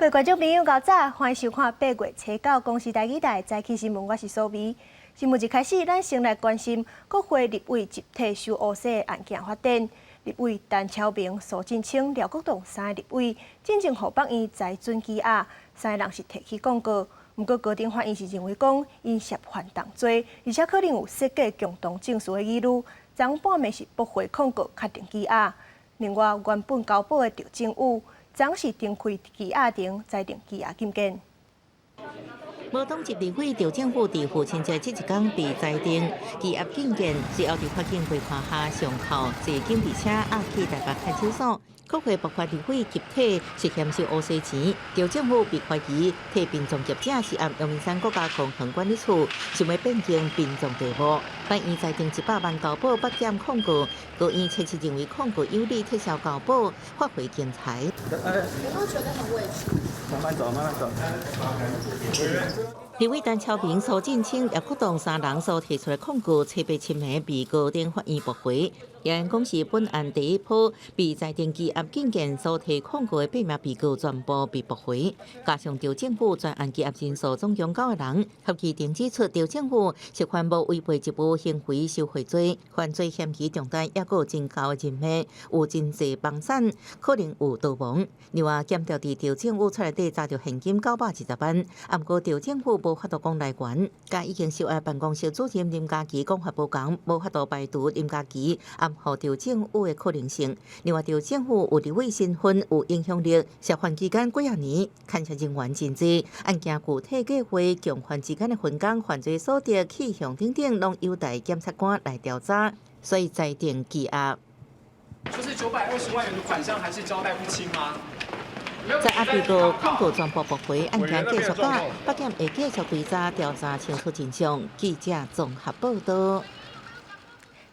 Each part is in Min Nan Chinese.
各位觀眾朋友，𠢕早，歡迎收看8月初9公視台語台早起新聞，我是蘇眉。新聞一開始，咱先來關心國會立委集體收烏紗的案件發展。立委陳超明、蘇震清、廖國棟三个立委進前予北院裁准羈押，三个人是提起抗告。毋過高等法院是認為講，𪜶涉犯重罪，而且可能有設計共同證詞的疑慮，昨半暝是駁回控告，確定羈押。另外，原本交保的趙正宇，昨是重開羈押庭，裁定羈押禁見。無黨籍立委趙正宇佇父親節這一工被裁定羈押禁見，隨後佇法警陪伴下上銬坐警備車押去台北看守所。國會爆發立委集體涉嫌收烏紗錢，趙正宇被懷疑替殯葬業者涉案陽明山國家公園管理處，想欲變更殯葬地目，法院裁定100萬交保北檢控告，高院測試認為控告有理，撤銷交保，發回重裁。有沒有覺得很委屈？慢慢走，慢慢走。立委陳超明、蘇震清、葉國棟三人所提出的控告，初八深暝被高等法院駁回。原講是本案第一波被裁定羈押禁見所提控告的八名被告全部被駁回，加上趙正宇全案羈押人數總共九個人，合議庭指出趙正宇涉犯無違背職務行為受賄罪，犯罪嫌疑重大，抑閣有真高的人脈，有真濟房產，可能有逃亡。另外，檢調佇趙正宇厝內底查著現金920萬，毋過趙正宇無法度講來源，佮已經受押辦公室主任林佳琪講法無仝，無法度排除林佳琪暗予趙正宇的可能性。另外，趙正宇有立委身份，有影響力，涉犯期間幾仔年，牽涉人員真濟，案件具體計劃、共犯之間的分工、犯罪所得去向等等，攏有待檢察官來調查，所以裁定羈押。就是920萬元的款項，還是交代不清嗎？在押被告控告全部駁回，案件繼續打，北檢會繼續追查調查清楚真相。記者綜合報道。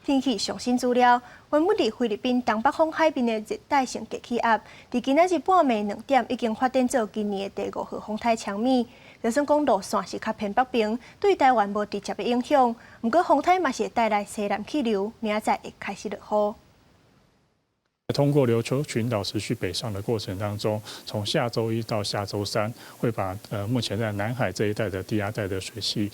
天氣上新資料，原本佇菲律賓東北方海面的熱帶性低氣壓，佇今仔日半暝2點已經發展做今年的第五號風颱強米。就算講路線是較偏北邊，對台灣無直接的影響。毋過風颱嘛是會帶來西南氣流，明仔載會開始落雨。通過琉球群島持續北上的過程當中，從下週一到下週三，會把目前在南海這一帶的低壓帶的水汽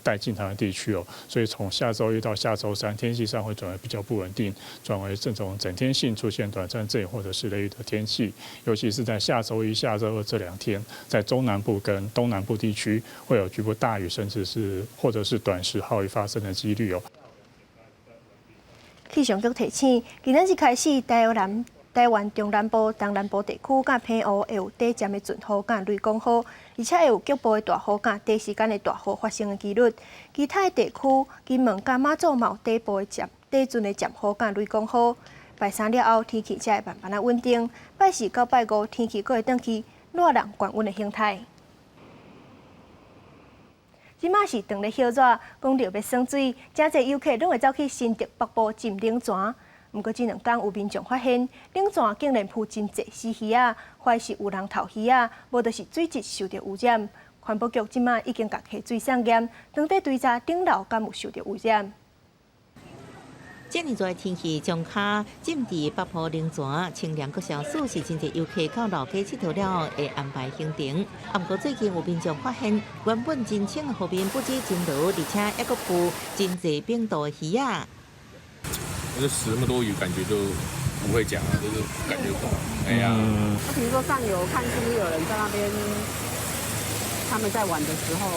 帶進台灣地區哦，所以從下週一到下週三，天氣上會轉為比較不穩定，轉為這種整天性出現短暫陣雨或者是雷雨的天氣，尤其是在下週一、下週二這兩天，在中南部跟東南部地區會有局部大雨，甚至是或者是短時豪雨發生的幾率哦。氣象局提醒，今仔日開始，台灣中南部、東南部地區佮澎湖會有短暫的陣雨佮雷公雨，而且會有局部的大雨佮短時間的大雨發生的幾率。其他的地區，金門佮馬祖嘛有短部的暫短陣的暫雨佮雷公雨。拜三了後，天氣才會慢慢仔穩定。拜四到拜五，天氣閣會轉去熱人懸溫的形態。這馬是當咧歇熱，講著欲耍水，誠濟遊客攏會走去新竹北埔浸冷泉。毋過這兩工有民眾發現，冷泉竟然浮真濟死魚仔，懷疑是有人投魚仔，無就是水質受著污染。環保局這馬已經共溪水送驗，當地追查頂流敢有受著污染。這爾熱的天氣，將跤浸佇北埔冷泉清涼閣消暑，是真濟遊客到老街𨑨迌了後會安排行程。啊，毋過最近有民眾發現，原本真清的河面不止真濁，而且猶閣浮真濟病毒的魚仔。那死那麼多魚，感覺就不會講啊，就是感覺不好。哎呀，那比如說上游看是不是有人在那邊，他們在玩的時候，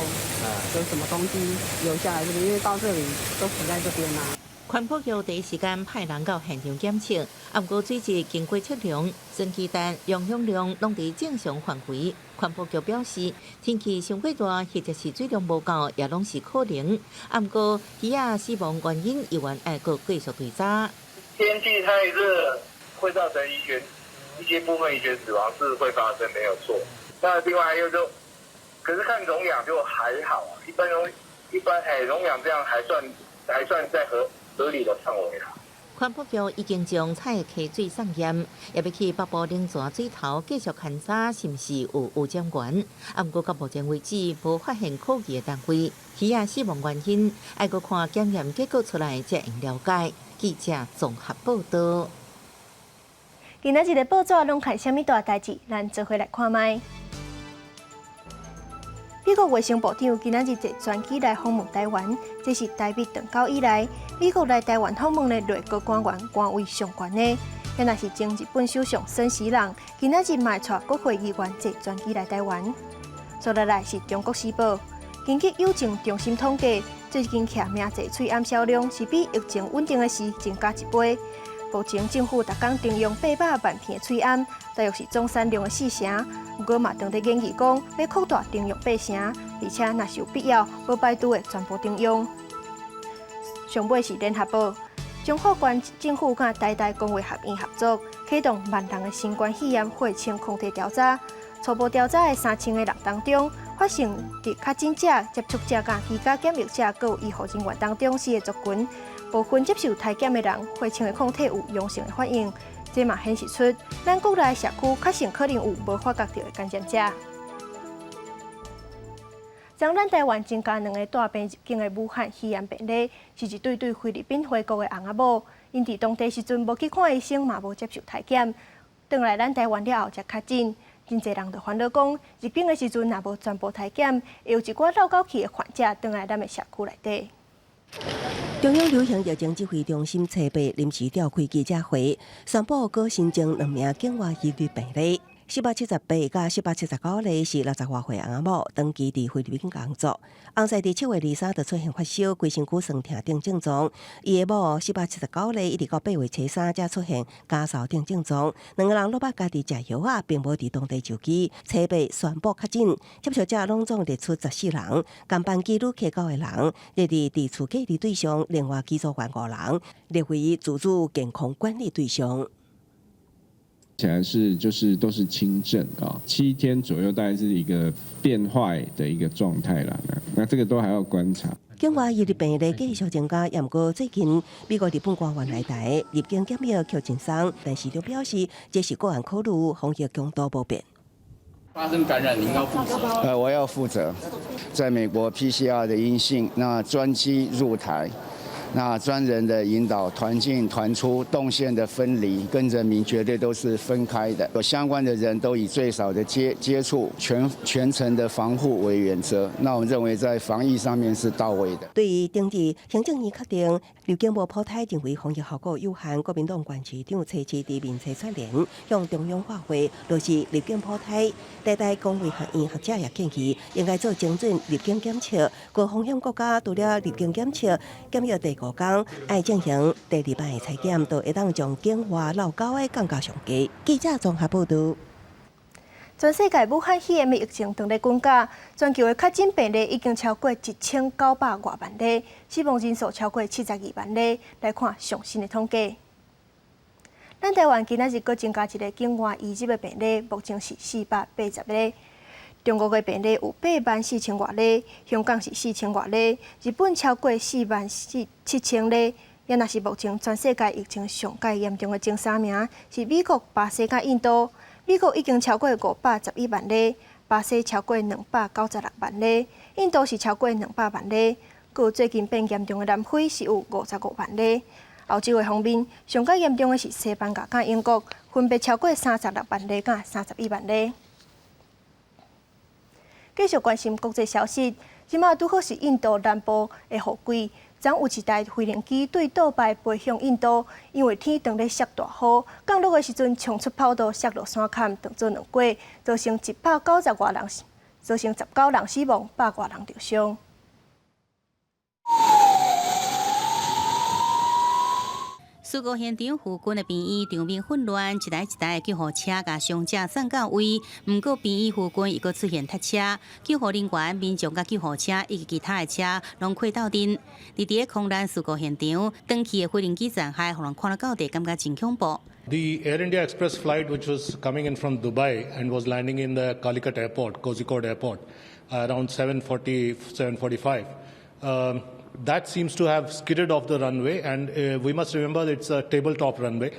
有什麼東西留下來，這邊因為到這裡都死在這邊啊。環保局第一時間派人到現場檢測，啊，毋過水質經過測量，酸基氮、溶氧量攏佇正常範圍。環保局表示，天氣傷過熱或者是水量無夠，也攏是可能。啊，毋過魚仔死亡原因猶原愛閣繼續追查。天氣太熱會造成魚群一些部分魚群死亡是會發生，沒有錯。那另外還有就，可是看溶氧就還好，一般溶一般哎溶氧這樣還算在合理的範圍啦。環保局已經將採溪水送驗，也欲去北埔冷泉水頭繼續勘查是毋是有污染源。啊，毋過到目前為止，無發現可疑的單位。魚仔死亡原因，愛閣看檢驗結果出來才會了解。記者綜合報道。今仔日的報紙攏看啥物大代誌？咱做伙來看覓。美國衛生部長今仔日坐專機來訪問台灣，這是台美斷交以來美國來台灣訪問的內閣官員官位上懸的。也若是前日本首相森喜朗今仔日嘛帶國會議員坐專機來台灣。接落來是中國時報，根據郵政中心統計，最近寄明濟喙罨銷量是比疫情穩定的時增加一倍。目前政府逐工徵用800萬片的喙罨，大約是總產量的四成。毋過嘛，當地建議講欲擴大徵用八成，而且若是有必要，無排除會全部徵用。上尾是聯合報，彰化縣政府佮台大公衛學院合作，啟動萬人的新冠肺炎血清抗體調查。初步調查的3000個人當中，發現佇確診者、接觸者佮居家檢疫者，閣有醫護人員當中四個族群，部分接受篩檢的人，血清的抗體有陽性的反應，這嘛顯示出咱國內社區確實可能有無發覺著的感染者。昨咱台灣增加兩个帶病入境的武漢肺炎病例，是一對對菲律賓回國的翁仔某，𪜶佇當地時陣無去看醫生，嘛無接受篩檢，轉來咱台灣了後才確診。真濟人就煩惱講，入境的時陣若無全部篩檢，會有一寡漏狗去的患者轉來咱的社區內底。中央流行疫情指揮中心初八臨時召開記者會，宣布閣新增兩名境外移入病例。478佮479例是60外歲翁仔某，長期佇菲律賓工作。翁婿佇7月23就出現發燒、規身軀酸痛等症狀。伊的某479例一直到8月初3才出現咳嗽等症狀。兩个人攏捌家己食藥仔，並無佇當地就醫。初八宣布確診，接觸者攏總列出14人，共班機旅客九个人，列佇佇厝隔離對象，另外機組員五人，列為自主健康管理對象。起來是就是都是輕症啊，7天左右大概是一個變壞的一個狀態啦。那這個都還要觀察。境外移入病例繼續增加，毋過最近美國、日本官員來台入境檢疫卻真鬆，但是都表示這是個案考慮，防疫強度無變。發生感染，您要負責？我要負責。在美國 PCR 的陰性，那專機入台。那專人的引導，團進團出，動線的分離，跟人民絕對都是分開的。有相關的人都以最少的接觸，全程的防護為原則。那我們認為在防疫上面是到位的。對於頂日行政院確定入境無普篩認為防疫效果有限，國民黨縣市長初七佇面冊串聯，向中央發話，落實入境普篩。台大公衛學院學者也建議，應該做精準入境檢測。高風險國家除了入境檢測，檢疫第五工愛進行第二擺的採檢，就會當將境外漏勾的降到上低。記者綜合報導。全世界武漢肺炎的疫情正咧滾價，全球的確診病例已經超過1900外萬例，死亡人數超過72萬例。來看上新的統計，咱台灣今仔日閣增加一个境外移入的病例，目前是480例。中國的病例有8萬4千外例，香港是4千外例，日本超過4萬47千例。也若是目前全世界疫情上蓋嚴重的前三名是美國、巴西佮印度。美國已經超過511萬例，巴西超過296萬例，印度是超過200萬例。閣最近變嚴重的南非是有55萬例。歐洲的方面，上蓋嚴重的是西班牙佮英國，分別超過36萬例佮31萬例。繼續關心國際消息，這馬拄好是印度南部的雨季。昨有一台飛行機對杜拜飛向印度，因為天當咧落大雨，降落的時陣衝出跑道，摔落山崁，當做兩過，造成190外人，造成19人死亡，百外人受傷。事故現場附近的病院場面混亂，一台一台的救護車共傷者送到位。毋過病院附近又閣出現塞車，救護人員、民眾佮救護車以及其他的車攏開鬥陣。佇這個空難事故現場，斷去的飛行機殘骸，予人看了到底感覺真恐怖。 The Air India Express flight, which was coming in from Dubai and was landing in the Calicut Airport, Kozhikode Airport, around 7:40, 7:45. That seems to have skidded off the runway, and we must remember it's a tabletop runway.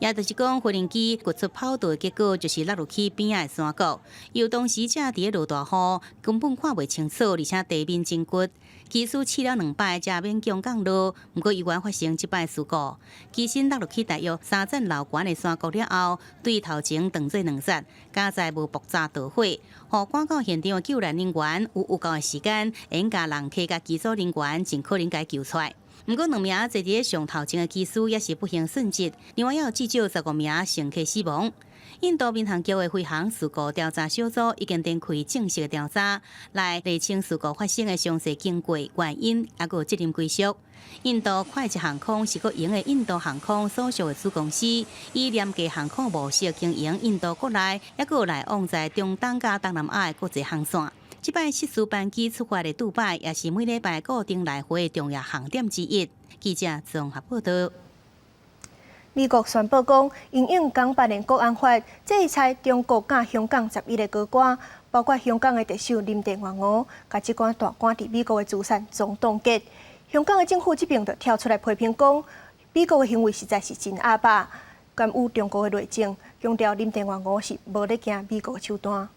也就是講，飛行機掘出跑道的結果就是落入去邊仔的山谷。由當時者佇咧落大雨，根本看袂清楚，而且地面真滑。機師試了兩擺才勉強降落，毋過猶原發生這擺事故。機身落入去大約三層樓懸的山谷了後，對頭前當做兩節，佳哉無爆炸導火，予趕到現場的救難人員有夠的時間，會共人客佮機組人員盡可能共救出來。毋過兩名坐佇咧上頭前的機師也是不幸殉職，另外也有至少15名乘客死亡。印度民航局的飛行事故調查小組已經展開正式的調查，來釐清事故發生的詳細經過、原因，抑閣有責任歸屬。印度快捷航空是國營的印度航空所屬的子公司，以廉價航空模式經營印度國內，抑閣有來往在中東佮東南亞的國際航線。這擺失事班機出發的杜拜，也是每禮拜固定來回的重要航點之一。記者綜合報道。美國宣布講，因應港版的國安法，制裁中國佮香港11個高官，包括香港的特首林鄭月娥，共這寡大官佇美國的資產總凍結。香港的政府這邊就跳出來批評講，美國的行為實在是真鴨霸，干預中國的內政，強調林鄭月娥是無咧驚美國的手段。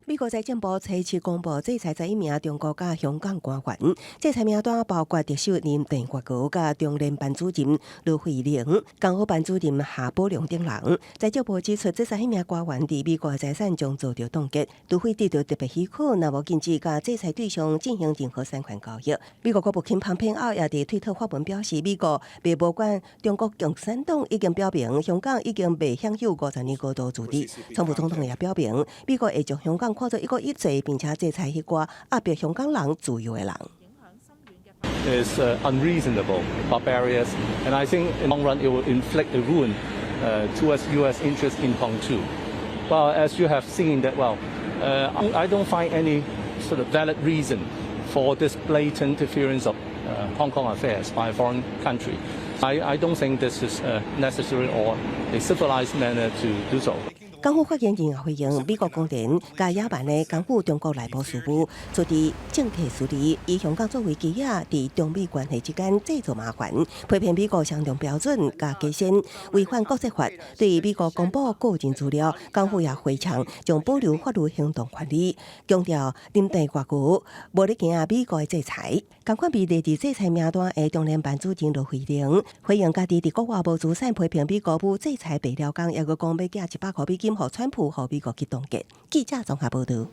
美國財政部初七公布制裁11名中國佮香港官員，制裁名單包括特首林鄭月娥佮中聯辦主任駱惠寧、港澳辦主任夏寶龍等人。財政部指出，這11名官員佇美國財產將遭到凍結，除非得到特別許可，若無禁止佮制裁對象進行任何產權交易。美國國務卿蓬佩奧也佇推特發文表示，美國袂無管中國共產黨已經表明，香港已經袂享有50年高度自治。川普總統也表明，美國會將香港看做一國一制，並且制裁彼寡壓迫香港人自由的人。 Is unreasonable, barbarous, and I think in the long run it will inflict a wound towards U.S. interest in Hong Kong too. Well, as you have seen that, well, I don't find any sort of valid reason for this blatant interference of Hong Kong affairs by a foreign country. I don't think this is necessary or a civilized manner to do so. 港府發言人也回應，美國公然共野蠻的干預中國內部事務，出佇政客私利，以香港作為基礎，佇中美關係之間製造麻煩，批評美國雙重標準佮界線，違反國際法。對美國公布個人資料，港府也回嗆，將保留法律行動權利，強調林鄭月娥無咧驚美國的制裁。仝款被列佇制裁名單的中聯辦主任駱惠寧，回應家己佇國外無資產，批評美國無制裁白了工，猶閣講欲寄100箍美金予川普，予美國去凍結。記者綜合報道。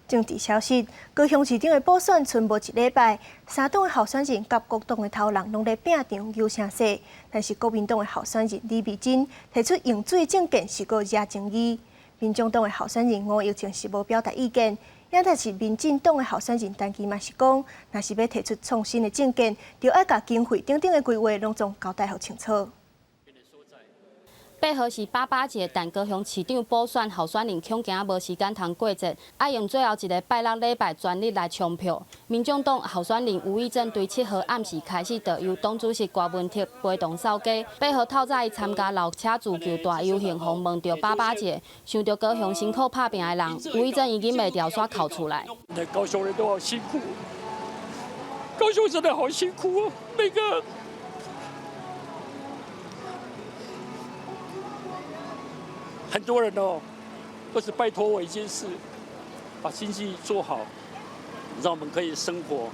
政治消息：高雄市長的補選賰無一禮拜，三黨的候選人佮各黨的頭人攏咧拚場搝聲勢，但是國民黨的候選人李眉蓁提出用水政見是閣惹爭議。民眾黨的候選人吳益政是無表達意見，也但是民進黨的候選人陳其邁是講，若是欲提出創新的政見，就愛共經費等等的規劃攏總交代予清楚。 8號是爸爸節，但高雄市長補選候選人恐驚無時間通過節，愛用最後一个拜六禮拜全力來衝票。民眾黨候選人吳益政對7號暗時開始，就由黨主席郭文哲陪同掃街。8號透早伊參加老車自救大遊行，予問著爸爸節，想著高雄辛苦拍拚的人，吳益政伊忍袂牢，煞哭出來。高雄人都好辛苦，高雄真的好辛苦哦，每個。很多人哦，都是拜託我一件事，把經濟做好，讓我們可以生活。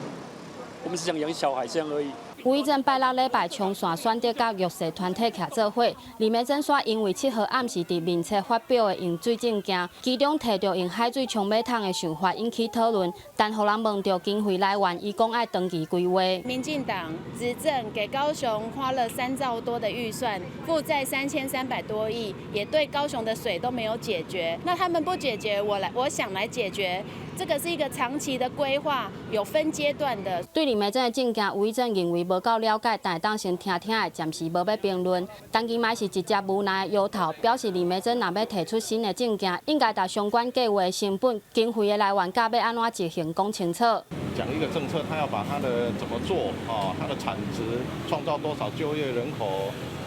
我們是想養小孩這樣而已。吳益政拜六禮拜衝線選擇佮弱勢團體徛做伙，李眉蓁煞因為7號暗時佇面冊發表的用水政見，其中提著用海水沖馬桶的想法引起討論，但予人問著經費來源，伊講愛長期規劃。民進黨執政給高雄花了3兆多的預算，負債3300多億，也對高雄的水都沒有解決。那他們不解決，我來，我想來解決。這個是一個長期的規劃，有分階段的。對李眉蓁的政見，吳益政認為無夠了解，但會當先聽聽的，暫時無欲評論。陳其邁是直接無奈搖頭，表示李眉蓁若欲提出新的政見，應該共相關計劃成本、經費的來源，佮欲按怎執行講清楚。講一個政策，他要把他的怎麼做啊？他的產值創造多少就業人口？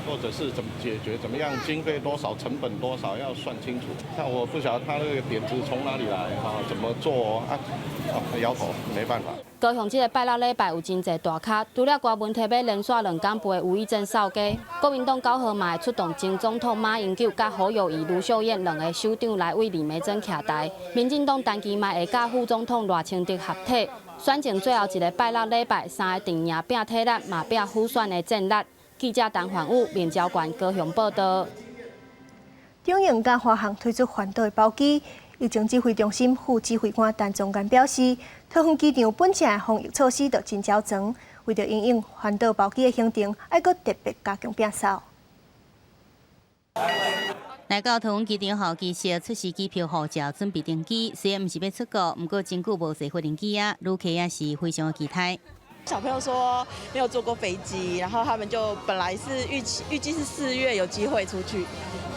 或者是怎麼解決，怎麼樣經費多少，成本多少，要算清楚。但我不曉得他那個點子從哪裡來啊，怎麼做啊？搖頭，沒辦法。高雄這个拜六禮拜有真濟大咖，除了柯文哲欲連續兩工陪吳益政掃街，國民黨九號嘛會出動前總統馬英九佮侯友宜、盧秀燕兩个首長來為李眉蓁徛台。民進黨陳其邁會佮副總統賴清德合體，選前最後一个拜六禮拜，三个陣營拼體力，嘛拼輔選的戰力。記者陳焕武、林昭冠高雄報道。中油佮華航推出環島的包機，疫情指揮中心副指揮官陳宗彥表示，桃園機場本身的防疫措施就真周全，為著因應環島包機的行程，愛閣特別加強摒掃。來到桃園機場後，其實出示機票護照，準備登機。雖然毋是欲出國，毋過真久無坐飛行機啊，旅客也是非常的期待。小朋友說沒有坐過飛機，然後他們就本來是預期預計是4月有機會出去，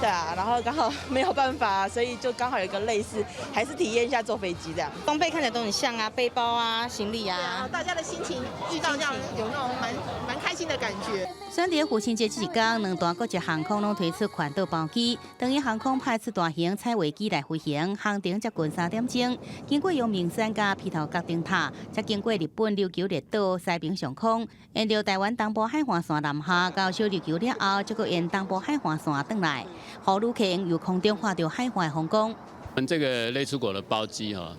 對啊，然後剛好沒有辦法，所以就剛好有一個類似，還是體驗一下坐飛機這樣。裝備看起來都很像啊，背包啊，行李啊，大家的心情遇到這樣有那種蠻開心的感覺。選佇父親節這一天，兩大國際航空攏推出環島包機，長榮航空派出大型彩畫機來飛行，航程接近3點鐘，經過陽明山佮鼻頭角燈塔，才經過日本琉球列島西平上空，沿著台灣東部海岸線南下到小琉球了後，才閣沿東部海岸線轉來，予旅客由空中看著海岸的風光。我們這個類出國的包機哈，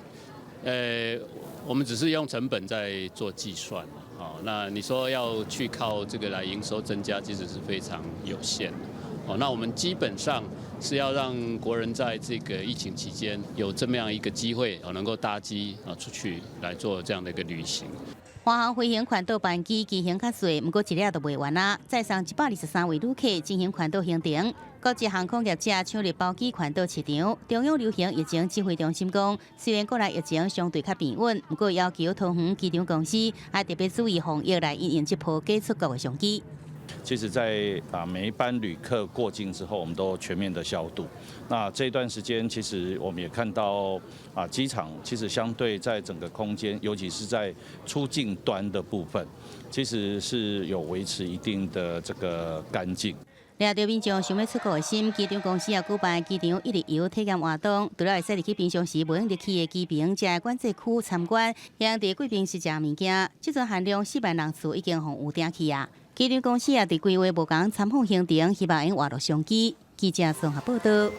我們只是用成本在做計算。哦，那你說要去靠這個來營收增加，其實是非常有限的。哦，那我們基本上是要讓國人在這個疫情期間有這麼樣一個機會，能夠搭機啊出去來做這樣的一個旅行。華航飛行環島班機機型較細，毋過一粒就賣完啦。載送123位旅客進行環島行程。國際航空業者搶入包機環島市場。中央流行疫情指揮中心講，雖然國內疫情相對較平穩，毋過要求桃園機場公司愛特別注意防疫來因應這波假出國的商機。其實，在每一班旅客過境之後，我們都全面的消毒。那這段時間，其實我們也看到機場其實相對在整個空間，尤其是在出境端的部分，其實是有維持一定的這個乾淨。掠著民眾想欲出國的心，機場公司也舉辦機場一日遊體驗活動，除了會使入去平常時袂用入去的機坪遮管制區參觀，向佇貴賓室食物件，這陣限量4萬人次已經予預訂去啊！機場公司也佇規劃無仝參訪行程，希望會活絡商機。記者綜合報道。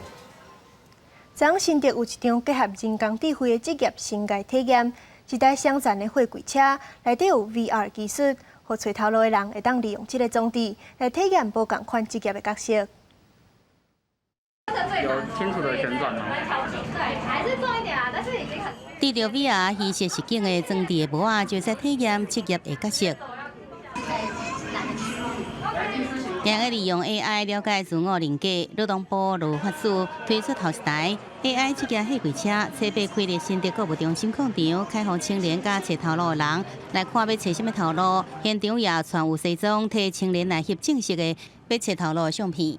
昨新竹有一場結合人工智慧的職業生涯體驗，一台雙層的貨櫃車，內底有 VR 技術，予揣頭路的人會當利用這个裝置來體驗無仝款職業的角色。有清楚的旋轉嗎？對，還是重一點啊，但是已經很。戴著 VR 虛實實境的裝置的帽仔，就會使體驗職業的角色。另外利用 AI 了解自我人格，勞動部勞發署推出頭一台 AI 職業貨櫃車，初八開佇新竹購物中心廣場，開放青年佮揣頭路的人來看欲揣啥物頭路，現場也穿有西裝，替青年來翕正式的欲揣頭路的相片。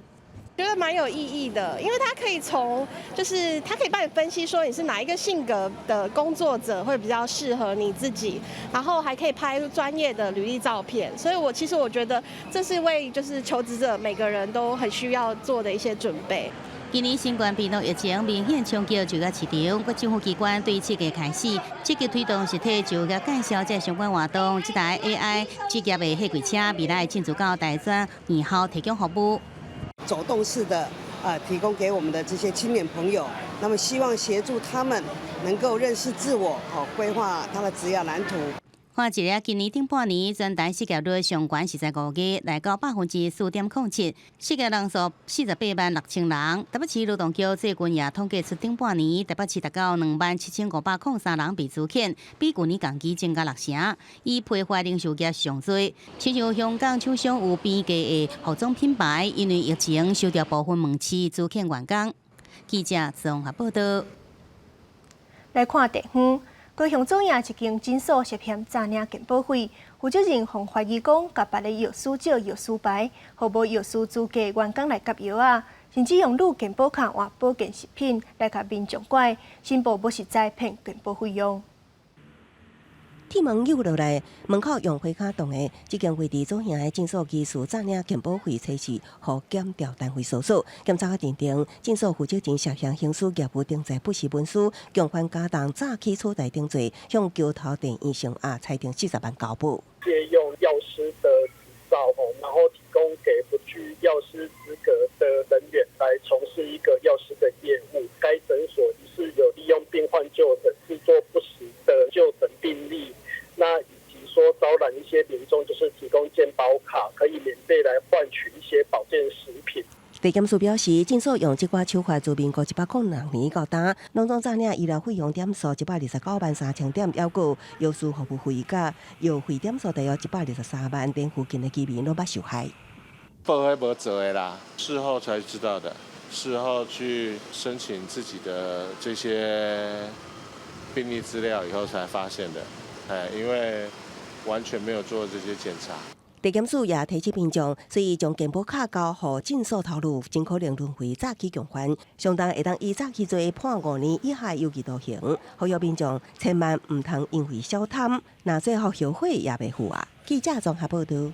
覺得蠻有意義的，因為它可以從，就是它可以幫你分析說你是哪一個性格的工作者會比較適合你自己，然後還可以拍專業的履歷照片，所以我其實我覺得這是為就是求職者每個人都很需要做的一些準備。今年新冠病毒疫情明顯衝擊就業市場，各政府機關對7月開始積極推動實體就業介紹這相關活動。這台 AI 職業的貨櫃車未來進駐到大專院校提供服務。走動式的提供給我們的這些青年朋友，那麼希望協助他們能夠認識自我，好規劃他的職業藍圖。看一下，今年頂半年全台失業率上懸是在5月來到4.07%，失業人數48萬6千人。台北市勞動局最近也統計出頂半年台北市達到27,503人被資遣，比舊年同期增加6成。以批發零售業上濟，親像香港廠商有平價的服裝品牌，因為疫情收掉部分門市資遣員工。記者綜合報道。來看地方。高雄總營一間診所涉嫌詐領健保費，負責人予懷疑講，共別个藥師借藥師牌，予無藥師資格員工來夾藥仔，甚至用女健保卡換保健食品來共民眾拐，申報無實在騙健保費用。鐵門扭落來，門口用火跤擋的，這間位佇左營的診所技師早領健保費測試，予檢調單位搜索檢查認定，診所負責人涉嫌行使業務定罪不實文書，共犯加重詐欺取財等罪，向橋頭地院聲押裁定40萬交保。借用藥師的執照，然後提供給不具藥師資格的人員來從事一個藥師的業務。該診所是有利用病患就診製作不實的就診病歷，那以及說招攬一些民眾，就是提供健保卡，可以免費來換取一些保健食品。地檢署表示，診所用這寡手法自民國106年到今，攏總詐領醫療費用點數129萬3千點，抑閣藥師服務費佮藥費點數大約123萬，連附近的居民攏捌受害。報彼無做的啦，事後才知道的，事後去申請自己的這些病歷資料以後才發現的，哎，因為完全沒有做這些檢查。地檢署也提醒民眾，隨意將健保卡交予診所頭路，真可能淪為詐欺共犯，相當會當以詐欺罪判5年以下有期徒刑。呼籲民眾千萬毋通因為小貪，若最後後悔也袂赴啊！記者綜合報導。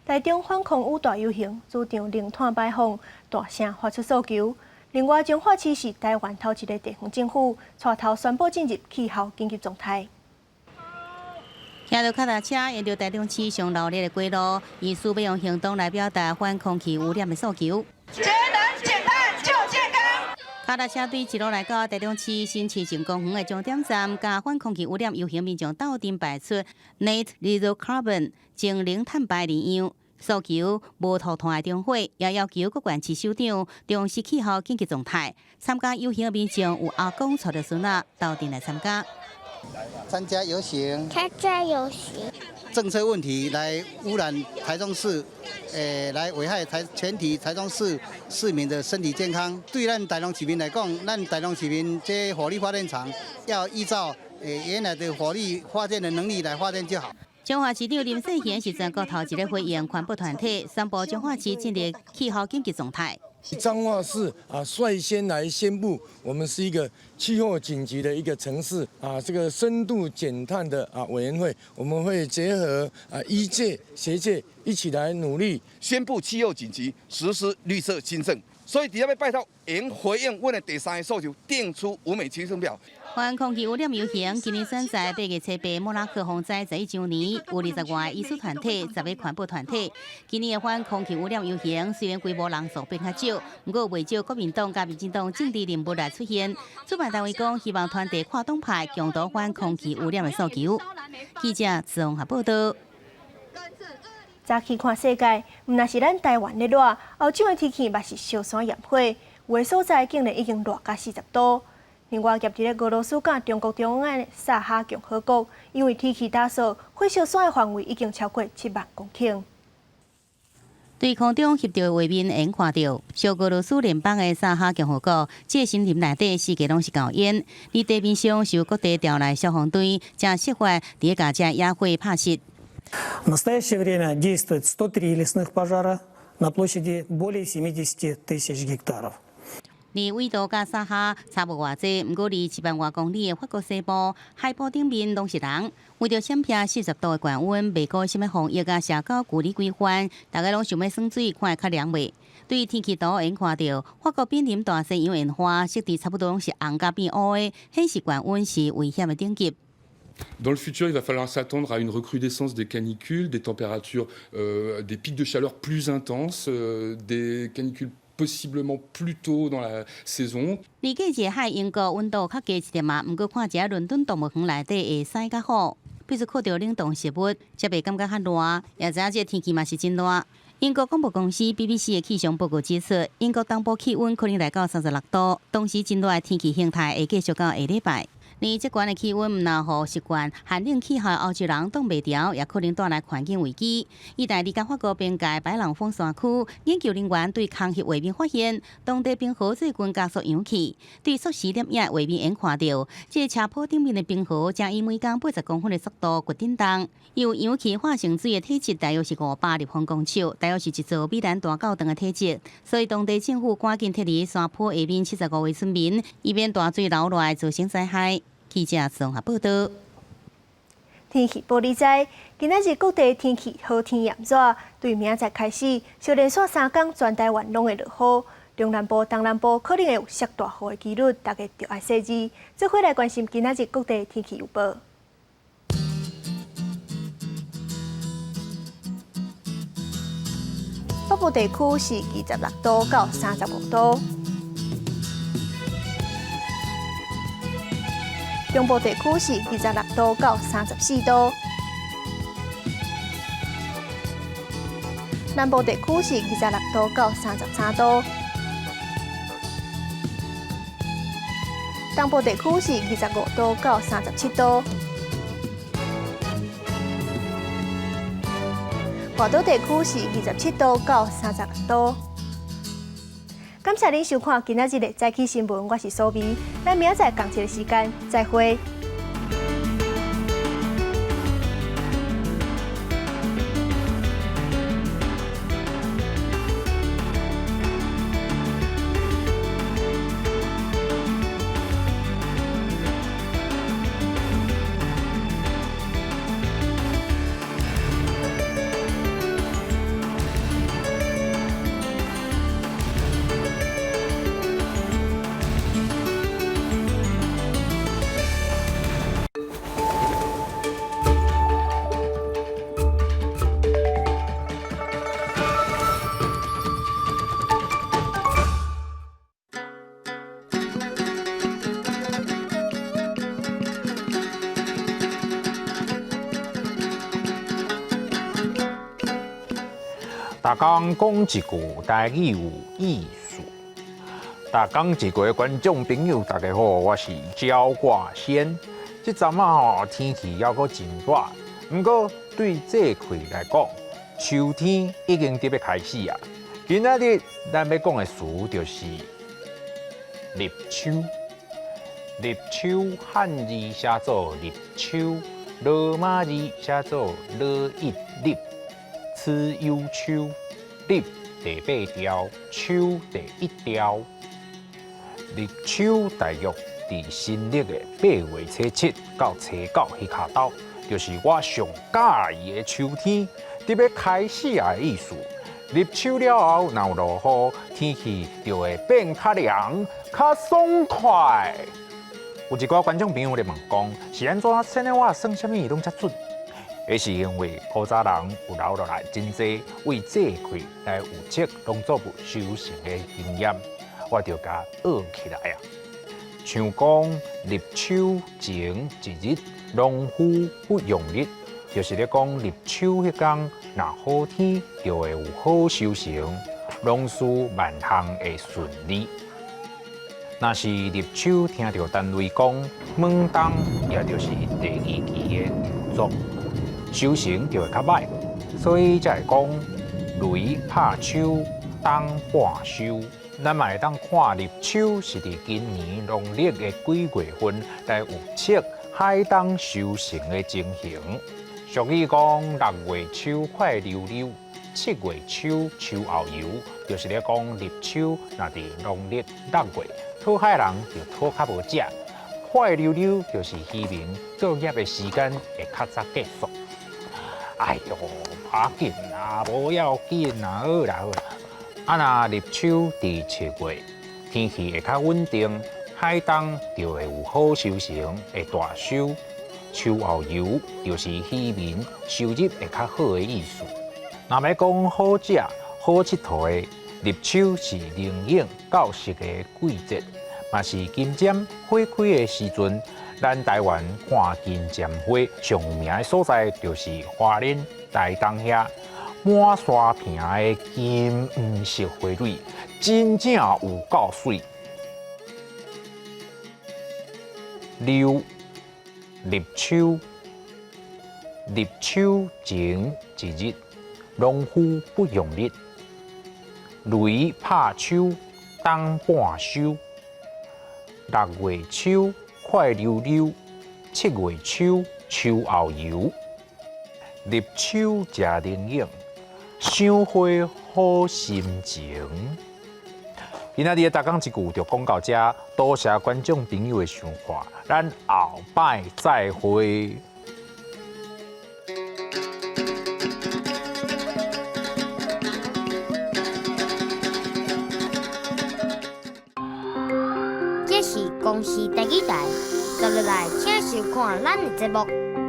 台中反空污大遊行，主張零碳排放，大聲發出訴求。另外，彰化市是台灣頭一个地方政府，帶頭宣布進入氣候緊急狀態。騎著跤踏車沿著台中市上鬧熱的街路，疑似欲用行動來表達反空氣污染的訴求。節能減碳救健康。跤踏車隊一路來到台中市新市鎮公園的終點站，佮反空氣污染遊行民眾鬥陣擺出 Net Zero Carbon 淨零碳排字樣，訴求無塗炭的燈火，也要求各縣市首長重視氣候緊急狀態。參加遊行的民眾有阿公帶著孫仔鬥陣來參加。參加遊行，參加遊行，政策問題來污染台中市，來危害台全體台中市市民的身體健康。對咱台中市民來講，咱台中市民這火力發電廠要依照原來的火力發電的能力來發電就好。彰化市長林世賢是全國頭一个回應環保團體，宣布彰化市進入氣候緊急狀態。彰化市啊，率先來宣布，我們是一個氣候緊急的一個城市啊，這個深度減碳的啊委員會，我們會結合啊醫界、學界一起來努力，宣布氣候緊急，實施綠色新政。所以，佇遮欲拜託，會回應阮的第三个訴求，定出五美清算表。反空氣污染遊行，今年選在8月7日莫拉克風災11週年，有20外個藝術團體、10個環保團體。今年的反空氣污染遊行雖然規模人數變較少，毋過袂少國民黨佮民進黨政治人物來出現。主辦單位講，希望傳遞跨黨派共同反空氣污染的訴求。記者綜合報導。早起看世界，毋但是咱台灣咧熱，歐洲的天氣嘛是燒山炎火，有的所在竟然已經熱甲40度。另外，夾佇咧俄羅斯佮中國中間的薩哈共和國，因為天氣焦燥，火燒山的範圍已經超過7萬公頃。對空中翕著的畫面會看著，小俄羅斯聯邦的薩哈共和國，這个森林內底四界攏是厚煙，佇地面上是由各地調來消防隊，正設法佇咧共這野火拍熄。 В настоящее время действует 103 лесных пожара на площади более 70 тысяч гектаров. 離緯度佮薩哈差無偌濟，毋過離7萬外公里的法國西部海埔頂面攏是人。為著閃避40度的高溫，袂顧啥物防疫佮社交距離規範，大家攏想欲耍水，看會較涼袂？對天氣圖會看著，法國瀕臨大西洋塩化，色澤差不多攏是紅佮變烏的，顯示高溫是危險的等級。 Dans le futur, il va falloir s'attendre à une recrudescence des canicules, des températures, des pics de chaleur plus intenses, des canicules possiblement plus tôt dans la saison. 離隔一海英國溫度較低一點仔，毋過看這倫敦動物園內底會使較好。比如看著冷凍食物，才袂感覺較熱。也知影這天氣嘛是真熱。英國廣播公司 BBC 的氣象報告指出，英國東部氣溫可能來到36度，同時真熱的天氣形態會繼續到下禮拜。連這懸的氣溫毋但予習慣寒冷氣候的歐洲人擋袂牢，也可能帶來環境危機。意大利佮法國邊界白朗峰山區，研究人員對空翕畫面發現，當地冰河最近加速揚起。對縮時攝影畫面會看著，這个斜坡頂面的冰河正以每工80公分的速度掘振動。由揚氣化成水的體積大約是500立方公尺，大約是一座米蘭大教堂的體積。所以當地政府趕緊撤離山坡下面75位村民，以免大水流落來造成災害。記者綜合報導。天氣報你知，今仔日各地天氣好天炎熱，對明仔載開始，小連續三工全台灣攏會落雨，中南部、東南部可能會有落大雨的機率，大家著愛細膩。做伙來關心今仔日各地天氣預報。北部地區是26度到35度。中部地區是26度到34度，南部地區是26度到33度，東部地區是25度到37度，外島地區是27度到36度。感謝您收看今仔日的早起新聞，我是蘇美，咱明仔載仝一个時間再會。逐工講一句台語有意思。逐工一句的觀眾朋友，大家好，我是焦掛先。這陣仔吼天氣猶閣真熱，毋過對這季來講，秋天已經佇欲開始啊。今仔日咱欲講的詞就是立秋。立秋漢字寫做立秋，羅馬字寫做羅一立。此有秋，立第八條，秋第一條。立秋大約佇新曆的8月初7到初9彼跤晝，就是我上佮意的秋天，佇欲開始啊的意思。立秋了後，若有落雨，天氣就會變較涼、較爽快。有一寡觀眾朋友咧問講，是按怎生的我算啥物攏遮準？彼是因為古早人有留落來真濟為這季來預測農作物收成的經驗，我就共學起來啊。像講立秋前一日，農夫不用力，就是咧講立秋彼工，若好天就會有好收成，農事萬項會順利。若是立秋聽著單位講猛冬，也就是第二期的著作。收成就會較䆀，所以才會講雷拍秋，冬半收。咱嘛會當看立秋是佇今年農曆的幾月份來預測海冬收成的情形。俗語講6月秋快溜溜，7月秋秋後油，就是咧講立秋若佇農曆6月，討海人就討較無食，快溜溜就是漁民作業的時間會較早結束。哎喲，無要緊啦，無要緊啦，好啦好啦。啊，若立秋佇7月，天氣會較穩定，海冬就會有好收成，會大收。秋後油就是漁民收入會較好的意思。若欲講好食、好𨑨迌的，立秋是靈應到熟的季節，嘛是金針花開的時陣。咱台灣看金針花上有名的所在，就是花蓮、台東遐滿山坪的金黃色花蕊，真正有夠媠。六立秋，立秋前一日，農夫不用力，雷拍秋，冬半收，6月秋。快溜溜，7月秋，秋後油。立秋食靈應，賞花好心情。今仔日的逐工一句就講到這，多謝觀眾朋友的收看，咱後擺再會。語台，接落來請收看咱的節目。